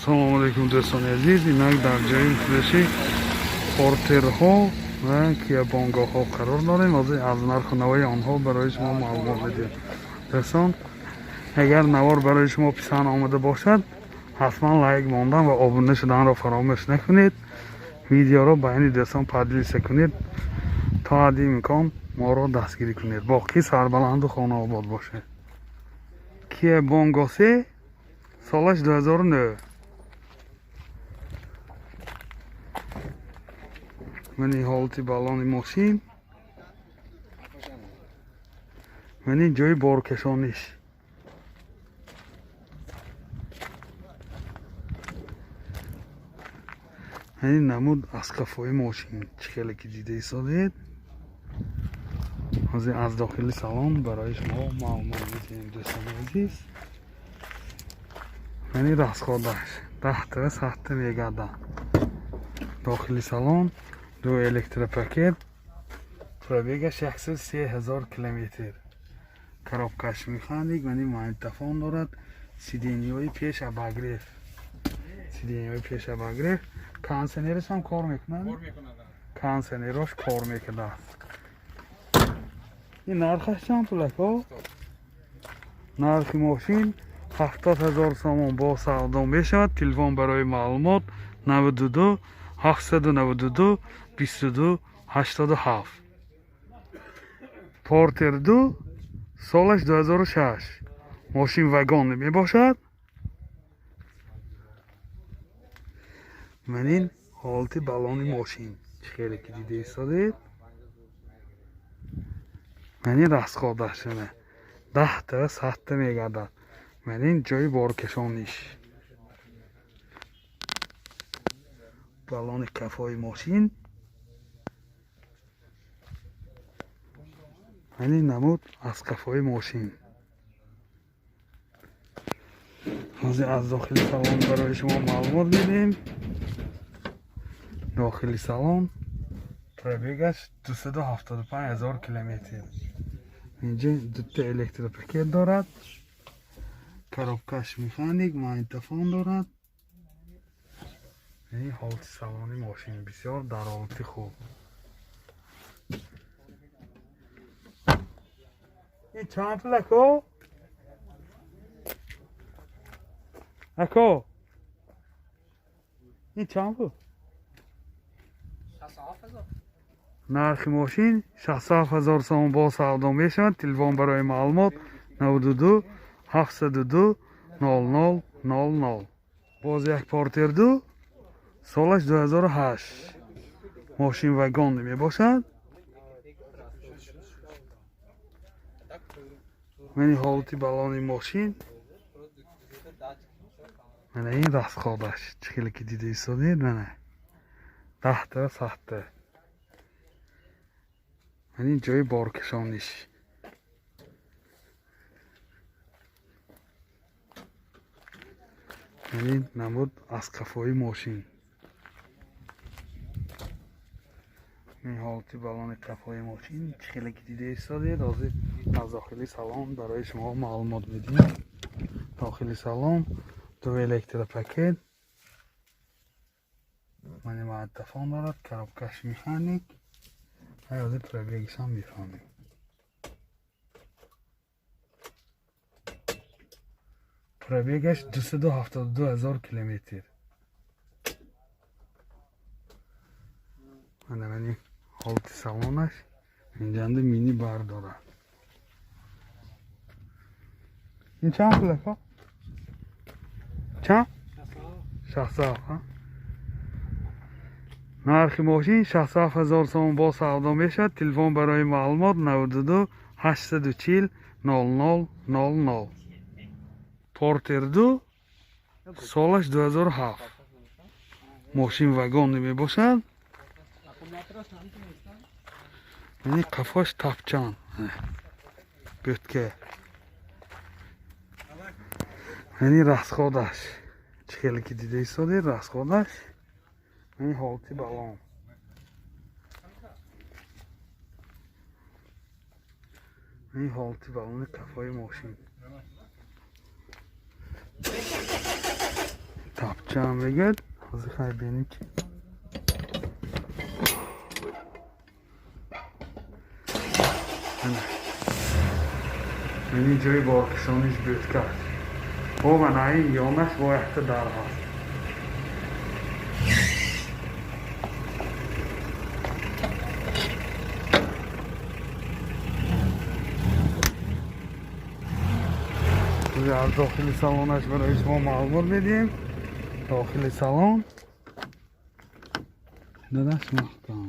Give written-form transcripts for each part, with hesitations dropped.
Салому алейкум, дӯстони азиз. Инак дар ҷои фурӯши Портерҳо ва Киа Бонгоҳҳо қарор дорем. Ҳозир аз нарху навои онҳо барои шумо маълумот медиҳем. Дӯстон, агар навор барои шумо писанд омада бошад, ҳатман лайк мондан ва обуна шуданро фаромӯш накунед. Видеоро байни дӯстон поделиться кунед, то ҳадди имкон моро дастгирӣ кунед. Боқӣ сарбаланду хонаобод бошед. Киа Бонго се, солаш 2009. Мани ҳолати балони мошин, мани ҷои боркашониш. Мани намуд аз қафои мошин, чӣ хеле ки дида истодед. Ҳозир аз дохили салон барои шумо маълумот медиҳем, дӯстони азиз. Мани расходаш 10 та сатта мегардад. Дохили салон ду электропакет, пробегаш 103 000 километр, коробкаш механик, мани магнитофон дорад, сиденьяҳои пеш обогрев, сиденьяҳои пеш обогрев, кондиционераш ҳам кор мекунад, кондиционерош кор мекунад. Ин нархаш чанд пул, ако? Нархи мошин 70 000 сомон, бо савдо мешавад. Телефон барои маълумот 92 792 22 87. Портер 2, солаш 2006, мошин вагон мебошад. Ман ин ҳолати балони мошин, чӣ хеле ки дида истодед. Ман ин расходаш 10 та сатта мегардад. Ман ин ҷои боркашониш, балони қафои мошин, ман ин намуд аз қафои мошин. Ҳозир аз дохили салон барои шумо маълумот медиҳем. Дохили салон, пробегаш 275 000 километр, инҷа дута электропакет дорад, коробкаш механик, магнитофон дорад. Ин ҳолати салони мошин бисёр дар ҳолати хуб. Ин чанд пул, ако? Ако, ин чанд пул? Нархи мошин 67 000 сомон, бо савдо мешавад. Телефон барои маълумот 92 702 00 00. Боз як Портер 2, солаш 2008, мошин вагон мебошад. Мани ҳолати балони мошин, мана ин расходаш, чӣ хеле ки дида истодед. Мана 10 та сатта. Ман ин ҷои боркашониш, ман ин намуд аз қафои мошин, ин ҳолати балони қафои мошин, чӣ хеле ки дида истодед. Ҳозир аз дохили салон барои шумо маълумот медиҳем. Дохили салон ду электропакет, мани магнитофон дорад, коробкаш механик. Ҳозир пробегишам мефаҳмем. Пробегаш 272 000 километр. Мана мани ҳолати салонаш, инҷанда мини бар дорад. Ин чанд пул, ака? Чанд? 67. Нархи мошин 67 000 сомон, бо савдо мешавад. Телефон барои маълумот 92 840 00 00. Портер 2, солаш 2007, мошин вагон мебошад. Мани қафош тапчан бӯтка. Мани расходаш, чӣ хеле ки дида истодед, расходаш. Мани ҳолати балон, мани ҳолати балони қафои мошин. Чанд мегӯяд? Ҳозир хай бинем ки ин ҷои боркашониш бӯткаш. Бо манаи ёнаш бо якта дар ҳаст. Аз дохили салонаш барои шумо маълумот медиҳем. Дохили салон дадаш маҳкам.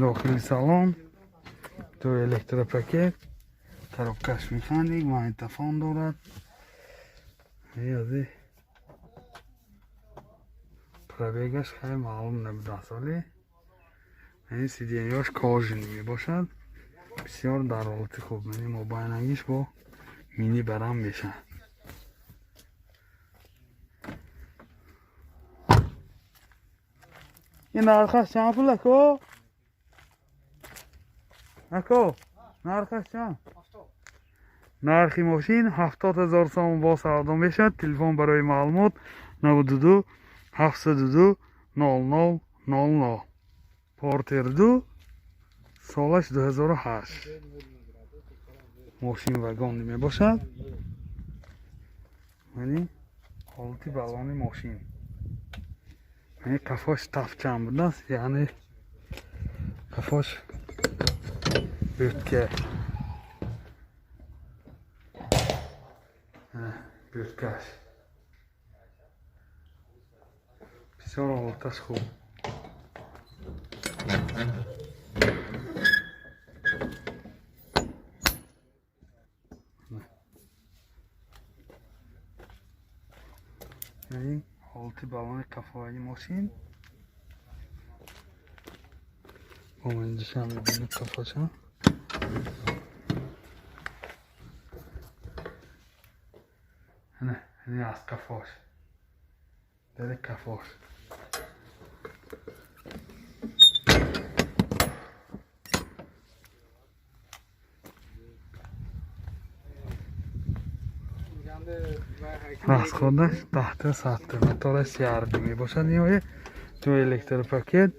Дохили салон ду электропакет, коробкаш механик, магнитофон дорад. Язи пробегаш хеле маълум набудааст, вале ин сиденьяш кожаный мебошад. Бисёр дар ҳолати хуб. Яъне мобайнангиш бо мини барам мешавад. Ин нархаш чанд пул, ако? Ако, нархаш чанд? Нархи мошин 70 000 сомон бо савдо мешавад. Телефон барои маълумот 92 702 00 00. Портер 2, солаш 2008. Мошин вагон мебошад. Яъне ҳолати балони мошин. Яъне қафош тафчан будааст, яъне қафош бӯтка. Бӯткаш. Бисёр ҳолаташ хуб. Ин ҳолати балони қафои мошин. Бо инҷашам мебинед қафоша. Ин аз қафош. Дари қафош. Расходаш даҳта сатта. Мотораш CRV мебошад. Ниҳоя ду электропакет.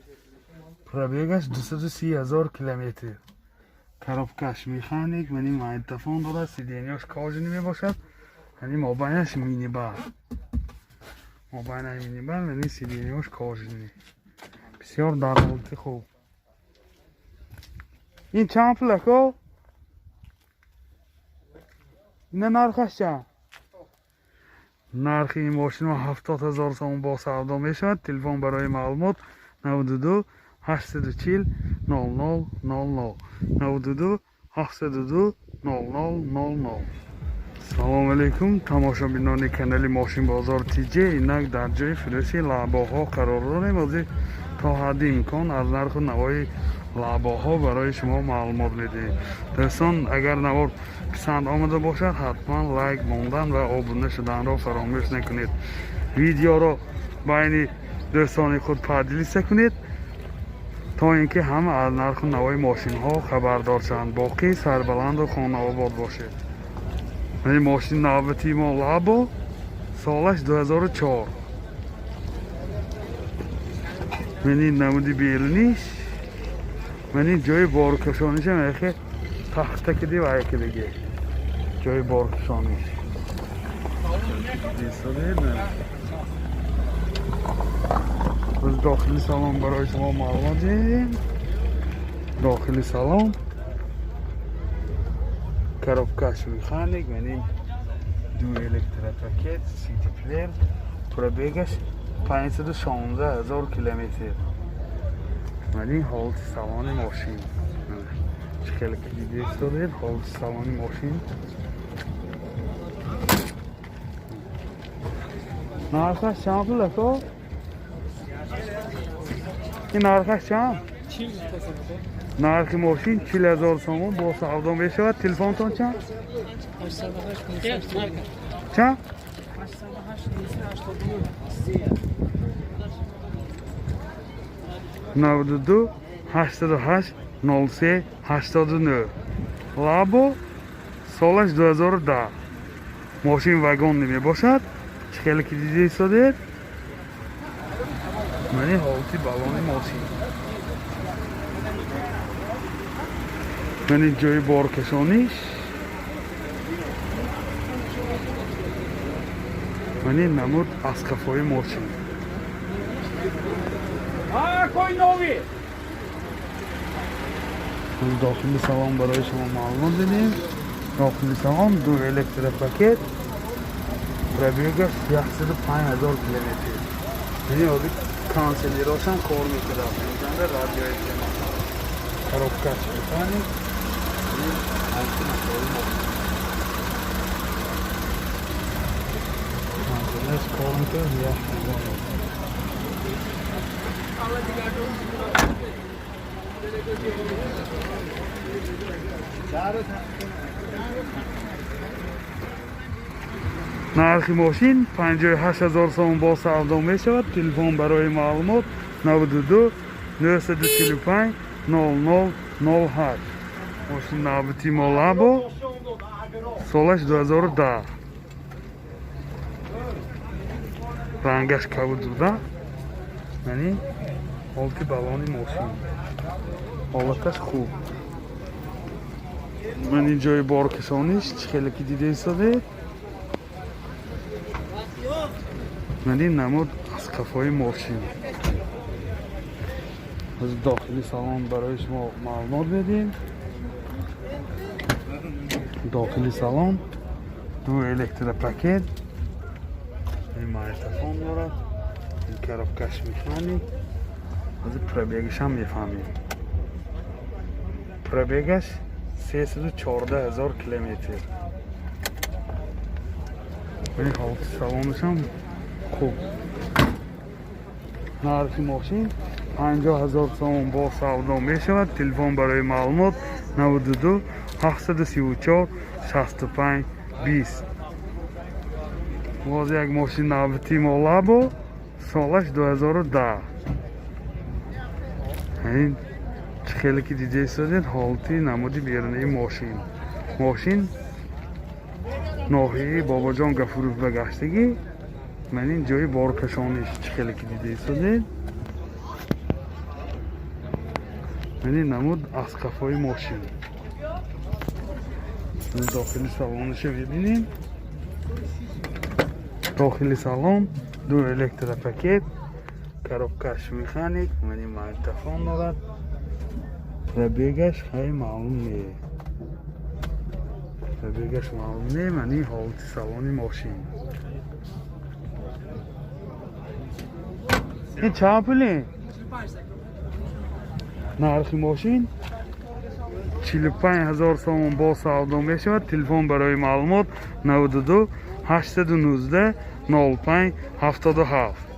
Пробегаш 230 000 километр. Коробкаш механик, мани магнитофон дорад, сиденьяш кожаный мебошад. Яъне мобайнаш минибар. Мобайнаи минибар, яъне сиденьяш кожаный. Бисёр дар ҳолати хуб. Ин чанд пул, ако? Ина нархаш чанд? Нархи ин мошинро 70 000 сомон бо савдо мешавад. Телефон барои маълумот 92 840 00 00, 92 702 00 00. Салом алейкум, тамошобинони канали Мошинбозор Тҷ. Инак дар ҷои фурӯши лабоҳо қарор дорем. Ҳозир то ҳадди имкон аз нарху навои лабоҳо барои шумо маълумот медиҳем. Дӯстон, агар навор писанд омада бошад, ҳатман лайк мондан ва обуна шуданро фаромӯш накунед. Видеоро байни дӯстони худ поделиться кунед, то ин ки ҳама аз нарху навои мошинҳо хабардор шаванд. Боқӣ сарбаланду хонаобод бошед. Ин мошини навбатии мо Лабо, солаш 2004. Ман ин намуди беруниш, ман ин ҷои боркашонишам яхе тахта киди ва яке диге. Ҷои боркашониш. Боз дохили салон барои шумо маълумот диҳем. Дохили салон коробкаш механик, ман ин ду электропакет, CD плеер, пробегаш 516 000 километр. Ман ин ҳолати салони мошин. Чӣ хеле ки дида истодед, ҳолати салони мошин. Нархаш чанд пул, ако? Ин нархаш чанд? Нархи мошин 40 000 сомон бо савдо мешавад. Телефонтон чанд? Чанд? 92 88 03 89. Лабо, солаш 2010. Мошин вагон мебошад. Чӣ хеле ки дида истодед, мани ҳолати балони мошин. Мани ҷои боркашониш. Мани намуд аз қафои мошин. Дохили салон барои шумо маълумот дидем. Дохили салон ду электропакет, пробегаш 105 000 километр. Яъне ҳозир канселерошам кор мекунад. Инҷанда радио FM, коробкаш механик, канселераш кор мекунад. Нархи мошин 58 000 сомон бо савдо мешавад. Телефон барои маълумот 92 945 00 08. Мошин навбати Молабо, солаш 2010. Рангаш кабуд буда. Яъне ҳолати балони мошин. Ҳолаташ хуб. Ман ин ҷои боркашониш, чӣ хеле ки дида истодед. Ман ин намуд аз қафои мошин. Аз дохили салон барои шумо маълумот медиҳем. Дохили салон ду электропакет, ин магнитофон дорад, ин коробкаш механик. Аз пробегашам мефаҳмем. Пробегаш 314 000 километр. Ин ҳолати салонашам хуб. Нархи мошин 50 000 сомон бо савдо мешавад. Телефон барои маълумот 92 734 65 20. Боз як мошин навбати Молабо, солаш 2010. Ин чӣ хеле ки дида истодед, ҳолати намуди берунаи мошин. Мошин ноҳияи Бобоҷон Гафуров ба гаштагӣ. Ман ин ҷои боркашониш, чӣ хеле ки дида истодед. Ман ин намуд аз қафои мошин. Дохили салонаша мебинем. Дохили салон ду электропакет, коробкаш механик, ман ин магнитофон дорад. Пробегаш хеле маълум не. Пробегаш маълум не, ман ин ҳолати салони мошин. Ин чанд пуле? Нархи мошин 45 000 сомон бо савдо мешавад. Телефон барои маълумот 92 819 05 77.